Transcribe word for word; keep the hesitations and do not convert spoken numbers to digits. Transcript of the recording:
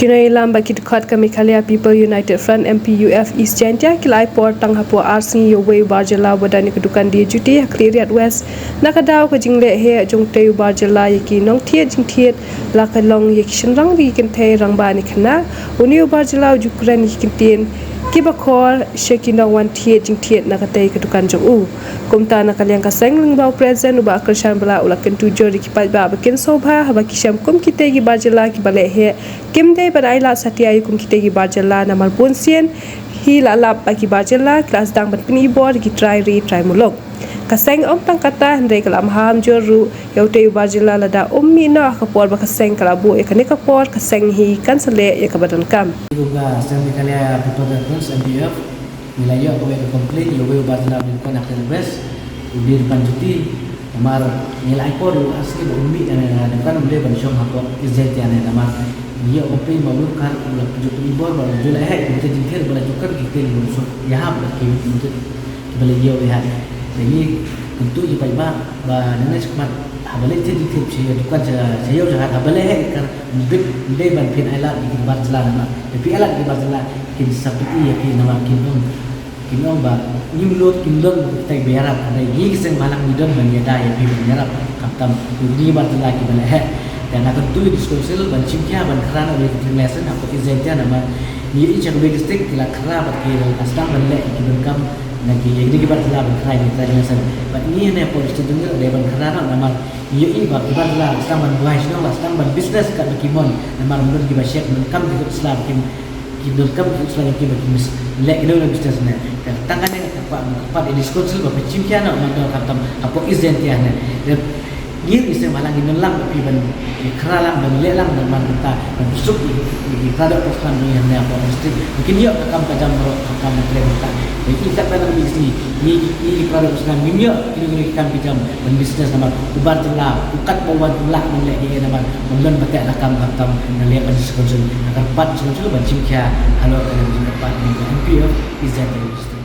Ki nongïalam bad ki dkhot ka Meghalaya People United Front, M P U F, East Jaintia ki la ai por tang hapoh ar sngi ïa uwei u bar jylla uba don ïa ka dukan die juti ha Khliehriat West, na ka daw ka jingleh heh jong utei u bar jylla ïa ki nongthied jingthied, la ka long ïa ki shynrang, ïa ki kynthei, rangbah ne khynnah. Une u bar jylla u ju kren ïa ki kyntien kiba khor sha ki nongwan thied jingthied na katei ka dukan jong u. Kumta na ka liang ka seng lyngba u President u Bah Kyrshan Blah u la kyntu jur ïa ki paidbah ba kin sngewbha haba ki shem kum kitei ki bar jylla kiba leh heh, kim dei ban ai lad satia ïa kum kitei ki bar jylla, namar bunsien hi la lap ba ki bar jylla ki la sdang ban pyni bor ïa ki trai ri trai muluk. Ka seng ym tang kata hynrei ka la maham jur ruh ïa utei u bar jylla lada um mih noh ha ka por ba ka seng ka la buh ïa kane ka por, ka seng hi kan sa leh ïa kaba donkam. Ka seng Meghalaya People Conference, M P F, ngi la ïoh kawei ka complaint ïa uwei u bar jylla uba dei ha Khliehriat West, u die dukan juti. Namar ngi la ai por ruh ar sngi ba un mih na, na, na dukan, um dei ban shong hapoh East Jaintia ne, namar ngi ïoh complaint ba u lum kar u la ju pyni bor ba u la ju leh heh kum kitei jingthied ba la ju kren kitei, u la ju ïahap bad ki, kiba la ïoh ïa heh. Te ngi kyntu ïa ki paidbah ba nangne shakhmat haba leit thied jingthied sha ïa dukan sha, sha ïew sha hat, haba leh heh kar, ym dei, ym dei ban phin ai lad ïa ki bar jylla namar lada phi ai lad ïa ki bar jylla kin sa pyni ïa phi namar kin ong, kin ong ba ngim lut, kim don kitei ba ïarap. Hynrei ngi ki seng bhalang ngi don ban ïada ïa phi ban ïarap, khamtam ïa ki bar jylla kiba leh heh. Te nga kyntu ïa u District Council ban shim khia ban khra noh ïa ki training lesson hapoh East Jaintia namar ngi ïohi sha kawei ka district ki la khra bad ki la sdang ban leh ïa ki donkam na ki, ïa ki bar jylla ban khra ïa ki training lesson. Bad ngi hangne hapoh District jong ngi ruh dei ban khra noh namar ngi ïohi ba ki bar jylla la sdang ban buhai shnong, la sdang ban business katba ki mon, namar ym don kiba shait, ym donkam ki kut sla ba kin, ki donkam ki kut sla jong ki ba kin bis-, leh kino kino business ne. Te tang kane nga kyrpad, nga kyrpad ïa u District Council ba phin shim khia noh ban don khamtam hapoh East Jaintia ne. Te ngi ki seng bhalang ngi don lang bad phi ban khra lang, ban leh lang, namar kata ban pynsuk ïa ki para doh para snam jong ngi hangne hapoh district ba kin ïoh ka kam ka jam baroh khamtam na kane ka bynta. Te ngi katba nang mih sngi ngi, ngi ki para doh para snam ngim ïoh kino kino ki kam ki jam ban business namar u bar jylla u katba u wan u lah ban leh ei ei namar ym don ba teh lakam khamtam. Nga la ïa ban District Council, nga kyrpad District Council ban shim khia halor kane ka jingkyrpad jong ka M P of East Jaintia District.